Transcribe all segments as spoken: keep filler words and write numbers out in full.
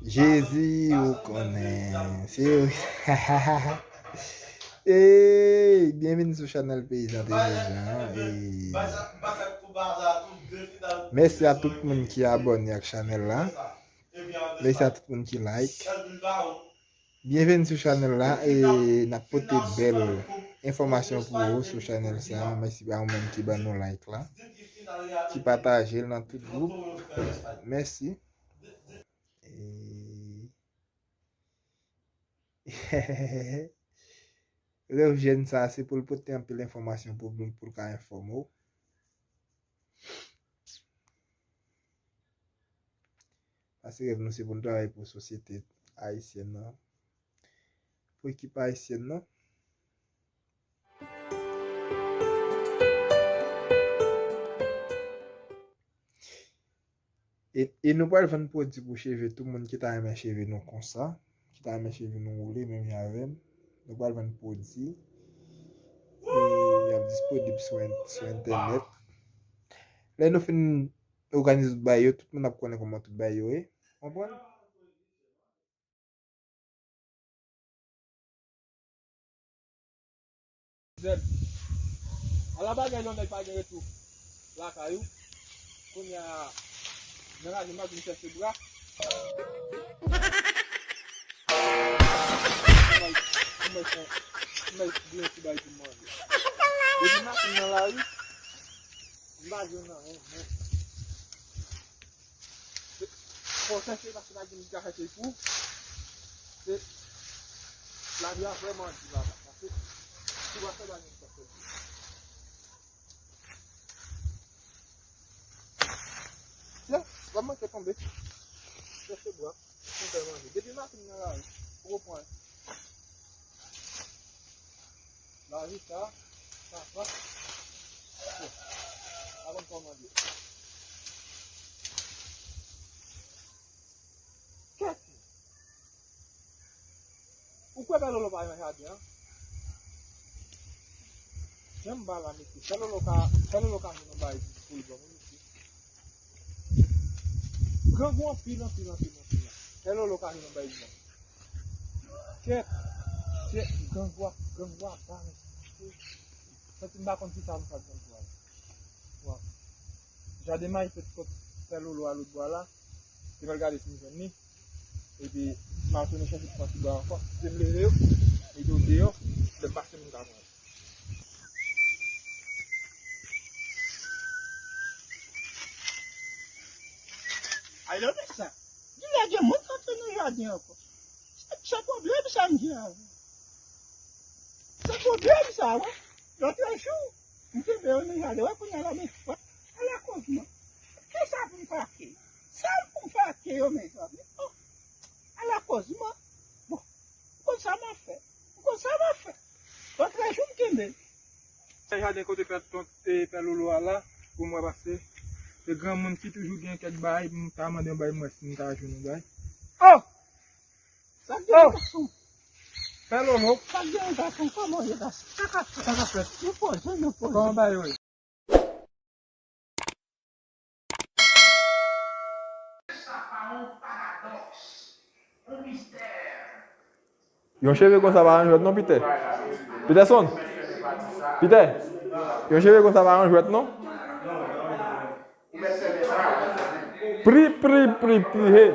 Jezi, ou konnen. Se Ey, byenveni sou chanèl Peyizan Television. Ey. Mèsi a tout moun ki abòne ak chanèl la. Mèsi a tout moun ki like. Byenveni sou chanèl la e n ap pote bèl enfòmasyon pou ou sou chanèl sa. Mèsi a ou menm ki ban nou like la, ki pataje l nan tout gwoup. Mèsi. E Rèv jèn sa a, se pou l pote anpil enfòmasyon pou, pou, pou l ka enfòme w. Paske rèv nou se pou n travay pou sosyete ayisyèn nan, pou ekip ayisyèn nan. E, e nou pral vann pwodui pou cheve tou, moun ki ta renmen cheve nou konsa, ki ta renmen cheve nou woule menm jan avè m. Nou pral vann pwodui. E y ap disponib sou en-, sou entènèt. Lè nou fin òganize tout bagay yo, tout moun ap konnen kòman tout bagay yo ye. Konprann? Zèb. Ala bagay yon nèg pa gen retou lakay ou. Kounye a, nan lari m ap vin chèche bra. M bay, m bay fè, m bay di yon ti bagay pou m manje. Depi maten nan lari, m pa jwenn anyen, men. Fò w chèche paske pa gen moun ki ka chèche pou ou. Se, lavi a vrèman di papa. Paske si w pa fè bagay, w pa fè. Tiens, w ap manke tonbe. Chèche bwa. Pou fè manje. Depi maten nan lari, ou konprann. Lavi sa, sa, sa. Pa konn kòman di. Kèt. Ou kwè Pè Lolo pa nan jaden an? Jan m ba la, mesye. Pè Lolo ka, Pè Lolo ka jwenn yon bagay pou l ban mwen, mesye. Grangou anpil, anpil, anpil, anpil. Pè Lolo ka jwenn yon bagay pou mwen. Kèt, kèt, grangou a, grangou a ba, mesye. Santi m pa konn kisa pou m fè ak grangou a la. Bon. Jaden may fèt kot Pè Lolo a lòt bò la. Se pral gade si m jwenn li. Epi, m al tounen chèche pou pran ti bwa ankò. Si m leve yo, mete yo deyò, lè m pase moun ka pran yo. Ay, lè w di sa, di lè gen moun k antre nan jaden ankò. Se, se pwoblèm sa m gen avè w. Se pwoblèm sa, wi. Lòt jou, m kenbe yo nan jaden, wè, kounye a la, men, wè, ala koz mwen. Kisa pou m fè ak yo? Sèl pou m fè ak yo, mezanmi. Oh, ala koz mwen. Bon, m konn sa m ap fè. M konn sa m ap fè. Lòt jou, m kenbe. Nan jaden kote pè ton, e, pè Lolo a la, pou m wè, paske se granmoun ki toujou gen kèk bagay, m ta mande yon bagay, m wè si m ta jwenn yon bagay. Oh! Sa k gen, gason? Fè Lolo. Sa k gen, gason? Kòman w ye, gason? Sa k ap fèt? Sa k ap fèt? Nou poze, nou poze. Kòman bagay yo ye? Yon cheve konsa pa nan jwèt non, Pitè. Pitèson. Pitè. Yon cheve konsa pa nan jwèt non. Pri, pri, pri, pri, he.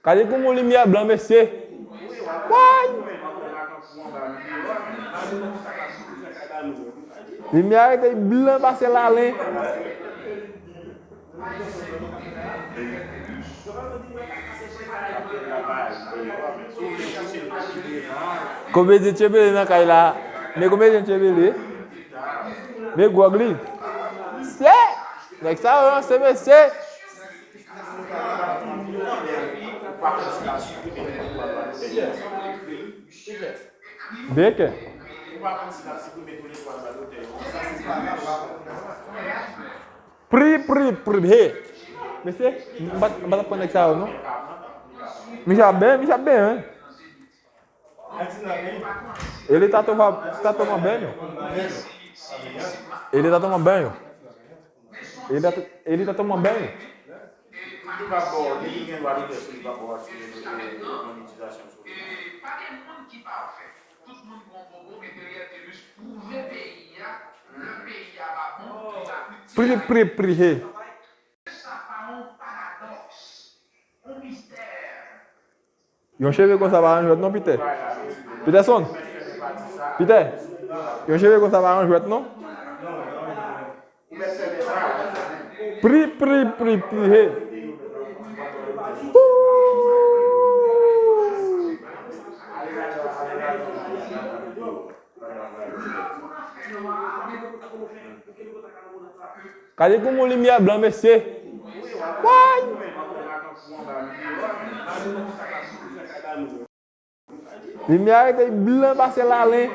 Gade kòman limyè blan, mesye. Woy! Limyè a rete blan pase lalen. Komedyen Tchebele nan kay la. Men komedyen Tchebele. Men gwòg li. Se nèg sa yo ranse, mesye. Byen ke. Pri, pri, pri, he. Mesye, m pa t, m pa t ap pran nèg sa yo, non. Misye ap benyen, misye ap benyen, wi. Ele tá tomando, tá tomando banho? Ele tá tomando banho? Ele tá, ele tá tomando banho? Li pa ba w, li gen dwa li fè sou li pa ba w aksè monetizasyon sou li. Pri, pri, pri, he. Yon cheve konsa pa rann jwèt non, Pitè. Pitèson. Pitè. Yon cheve konsa pa rann jwèt non. Pri, pri, pri, pri, he. Gade kòman limyè blan, mesye. Woy! Limyè a rete blan pase lalen.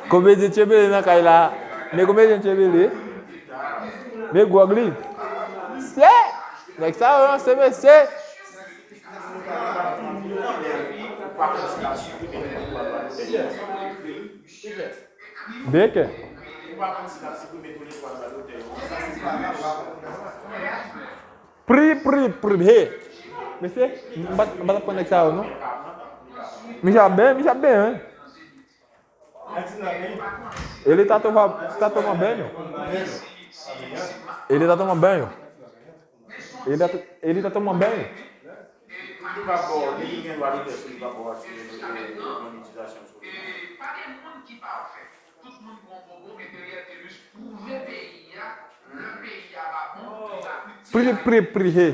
Komedyen Tchebele nan kay la. Men komedyen Tchebele. Men gwòg li. Se! Nèg sa yo ranse, mesye. Byen ke. Pri, pri, pri, he. Mesye, m pa, m pa t ap pran nèg sa yo, non. Misye ap byen, misye ap byen, wi. Ele tá tomando, tá tomando banho? Ele tá tomando banho? Ele tá, ele tá tomando banho? Li pa ba w, li gen dwa li fè sou li pa ba w aksè monetizasyon sou li. Pri, pri, pri, he.